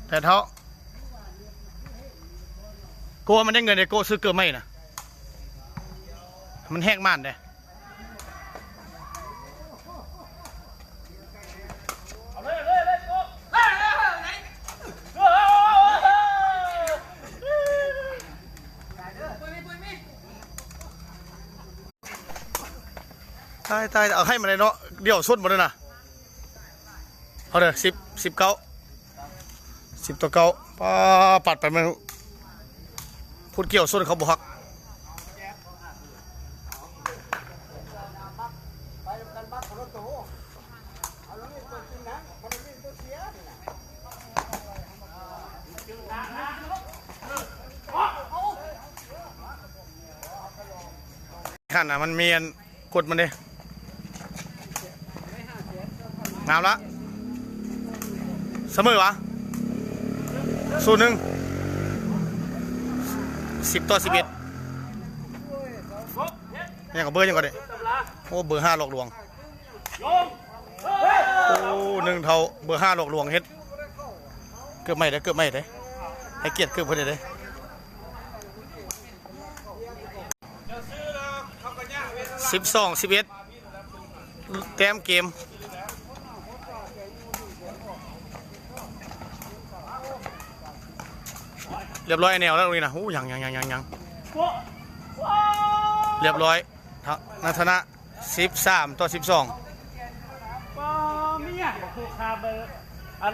ແປດເທົ່າ. ໂກະມັນໄດ້ເງິນເດ້ ໂກະຊື້ເກີບໃໝ່ນະ ມັນແຮກມ່ານເດ້. ຕາຍໆ ເອົາໃຫ້ມາໄດ້ເນາະ ດຽວຊົນໝົດເລີຍນະ. ເອົາເດີ ສິບ ສິບເກົ້າ ສິບຕໍ່ເກົ້າ. ປາ ປັດໄປ ມັນ ພຸດກ່ຽວຊົນເຂົາບໍ່ຮັກ. ຄັນນະ ມັນມີອັນກົດມັນເດ້. ງາມລະ ສະເໝີຫວາ ສູນໜຶ່ງ. ສິບຕໍ່ສິບເອັດ ຫຍັງກໍເບີຫຍັງກໍໄດ້. ໂອ້ ເບີຫ້າຫຼອກລວງ. ໂອ້ ໜຶ່ງເທົ່າ ເບີຫ້າຫຼອກລວງເຮັດ. ເກີບໃໝ່ເດີ ເກີບໃໝ່ເດີ ໃຫ້ກຽດເກີບເພິ່ນແດ່ເດີ. ສິບສອງສິບເອັດ ແຕ້ມເກມ ຮຽບຮ້ອຍແນວແລ້ວນີ້ນະ. ໂອ້ ຍັງໆໆໆ ຮຽບຮ້ອຍ ນະ ທະນະ ສິບສາມຕໍ່ສິບສອງ.